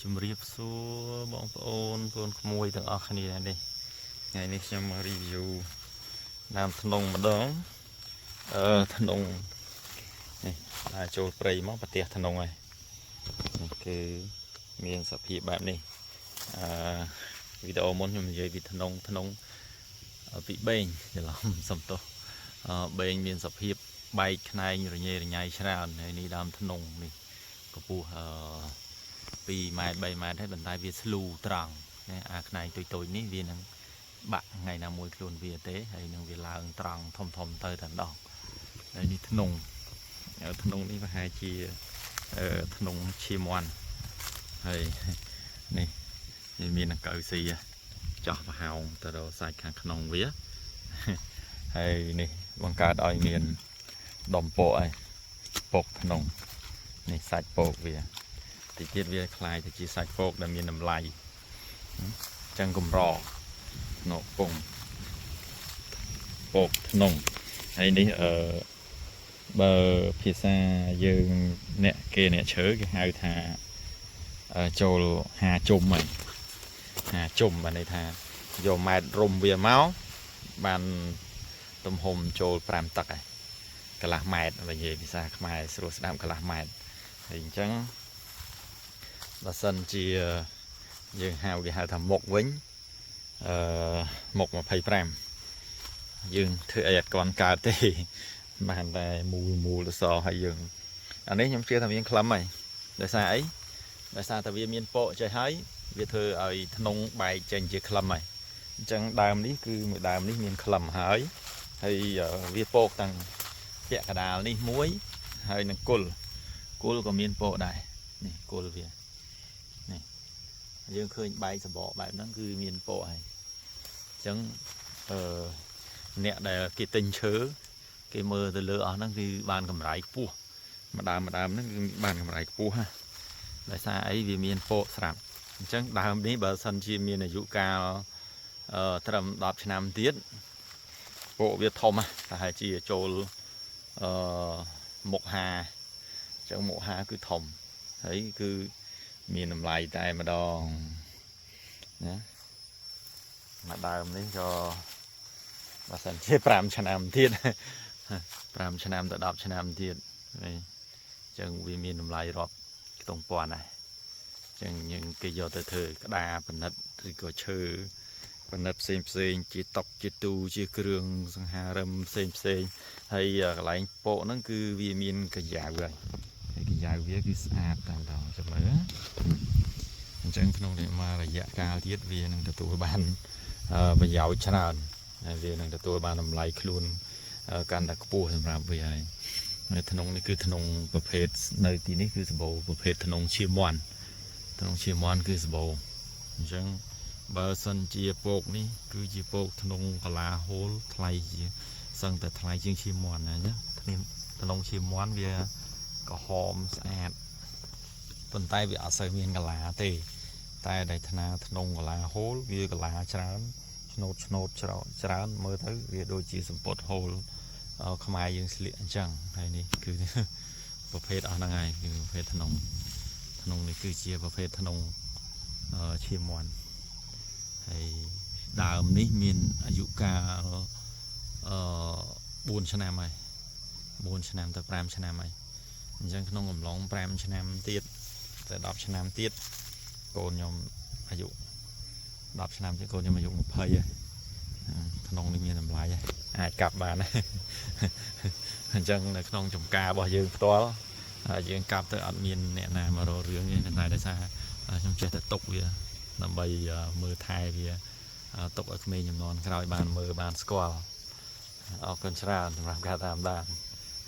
ជំរាបសួរបងប្អូនកូនក្មួយទាំងអស់គ្នានេះថ្ងៃនេះខ្ញុំមក review ដើមធ្នង់ម្ដងអឺធ្នង់នេះដើរចូលព្រៃមកប្រទះធ្នង់ហើយនេះគឺមានសភាពបែបនេះអឺវីដេអូមុនខ្ញុំនិយាយពីធ្នង់ធ្នង់ពីបេងច្រឡំសំទោសអឺបេងមានសភាពបែកខ្នែងរញ៉េរញ៉ៃច្រើនហើយនេះដើមធ្នង់នេះកម្ពស់អឺ 2ម៉ែត្រ3ម៉ែត្រហើយប៉ុន្តែវាស្លូត្រង់ណាអាខ្នែងទុយទុយនេះវានឹងបាក់ថ្ងៃណាមួយខ្លួនវាទេហើយនឹងវាឡើងត្រង់ធំធំទៅតែម្ដងហើយនេះធ្នង់ធ្នង់នេះប្រហែលជាអឺធ្នង់ឈាមន់ហើយនេះវាមានអង្កៅស៊ីចោះប្រហោងទៅរកសាច់ខាងក្នុងវាហើយនេះបង្កើតឲ្យមានដុំពកហើយពកធ្នង់នេះសាច់ពកវា តិចទៀតវាក្លាយទៅជាសាច់ពកដែលមានតម្លៃអញ្ចឹងកម្រធ្នកពងពកធ្នង់ហើយនេះអឺបើភាសាយើងអ្នកគេអ្នកឈើគេហៅថាអឺចូលហាជុំហើយហាជុំបានន័យថាយកម៉ែត្ររុំវាមកបានទំហំចូល5ទឹកហើយកន្លះម៉ែត្របើនិយាយភាសាខ្មែរស្រួលស្ដាប់កន្លះម៉ែត្រហើយអញ្ចឹង បើសិនជាយើងហៅគេហៅថាមុខវិញអឺមុខ25យើងធ្វើអីអត់កន់កើតទេបានតែមូលមូលសហើយយើងអានេះខ្ញុំជឿថាមានក្លឹមហើយដោយសារអីដោយសារតែវាមានពកចេះហើយវាធ្វើឲ្យធ្នង់បែកចេញជាក្លឹមហើយអញ្ចឹងដើមនេះគឺមួយដើមនេះមានក្លឹមហើយហើយវាពកតាំងពាក់កដាលនេះមួយហើយនឹងគល់គល់ក៏មានពកដែរនេះគល់វា យើងឃើញបែកសបកបែបហ្នឹងគឺមានពកហើយអញ្ចឹងអឺអ្នកដែលគេទិញឈើគេមើលទៅលើអស់ហ្នឹងគឺបានកម្រៃខ្ពស់មួយដើមមួយដើមហ្នឹងគឺបានកម្រៃខ្ពស់ហ៎ដោយសារអីវាមានពកស្រាប់អញ្ចឹងដើមនេះបើសិនជាមានអាយុកាលអឺត្រឹម10ឆ្នាំទៀតពកវាធំហ៎ប្រហែលជាចូលអឺមុខហាអញ្ចឹងមុខហាគឺធំហើយគឺមានតម្លៃតែម្ដងណាមួយដើមនេះក៏បើសិនជា5ឆ្នាំទៀត5ឆ្នាំទៅ10ឆ្នាំទៀតនេះអញ្ចឹងវាមានតម្លៃរាប់ខ្ទង់ពាន់ដែរអញ្ចឹងយើងគេយកទៅធ្វើក្តារពិនិត្យឬក៏ឈើពិនិត្យផ្សេងផ្សេងជាតុកជាទូជាគ្រឿងសង្ហារឹមផ្សេងផ្សេងហើយកន្លែងពកហ្នឹងគឺវាមានកយ៉ាវហើយហើយកយ៉ាវវាគឺស្អាតតែម្ដងចាំមើលណាអញ្ចឹងក្នុងមួយរយៈកាលទៀតវានឹងទទួលបានប្រយោជន៍ច្រើនហើយវានឹងទទួលបានតម្លៃខ្លួនកាន់តែខ្ពស់សម្រាប់វាហើយនៅក្នុងនេះគឺក្នុងប្រភេទនៅទីនេះគឺសម្បូរប្រភេទធ្នង់ឈាមមាន់ធ្នង់ឈាមមាន់គឺសម្បូរអញ្ចឹងបើសិនជាពកនេះគឺជាពកធ្នង់កាឡាហូលថ្លៃជាសឹងតែថ្លៃជាងឈាមមាន់ណាណាធ្នង់ឈាមមាន់វាក្រហមស្អាតប៉ុន្តែវាអត់សូវមានកាឡាទេ តែដែលថ្នាធ្នង់កាឡាហូលវាកាឡាច្រើនឆ្នោតឆ្នោតច្រើនច្រើនមើលទៅវាដូចជាសម្ពុតហូលខ្មែរយើងស្លៀកអញ្ចឹងហើយនេះគឺ ប្រភេទអស់ហ្នឹងហើយគឺប្រភេទធ្នង់ធ្នង់នេះគឺជាប្រភេទធ្នង់ឈាមមាន់ហើយដើមនេះមានអាយុកាលអឺ4ឆ្នាំហើយ4ឆ្នាំទៅ5ឆ្នាំហើយអញ្ចឹងក្នុងកំឡុង5ឆ្នាំទៀតទៅ10ឆ្នាំទៀតកូនខ្ញុំអាយុ10ឆ្នាំទៀតកូនខ្ញុំអាយុ20ហើយក្នុងនេះមានតម្លៃហើយអាចកាប់បានណា អញ្ចឹងនៅក្នុងចំការរបស់យើងផ្ទាល់យើងកាប់ទៅអត់មានអ្នកណាមករករឿងទេតែដោយសារខ្ញុំចេះតែទុកវាដើម្បីមើលថែវាទុកឲ្យក្មេងជំនាន់ក្រោយបានមើលបានស្គាល់អរគុណច្រើនសម្រាប់ការតាមដាន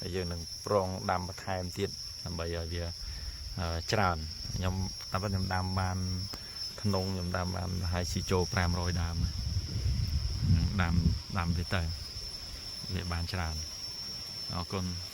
ហើយយើងនឹងប្រងដាំបន្ថែមទៀតដើម្បីឲ្យវាច្រើនខ្ញុំតាមពិតខ្ញុំដាំបានធ្នង់ខ្ញុំដាំបានប្រហែលជាចូល500ដើមដាំដាំវាទៅវាបានច្រើនអរគុណ។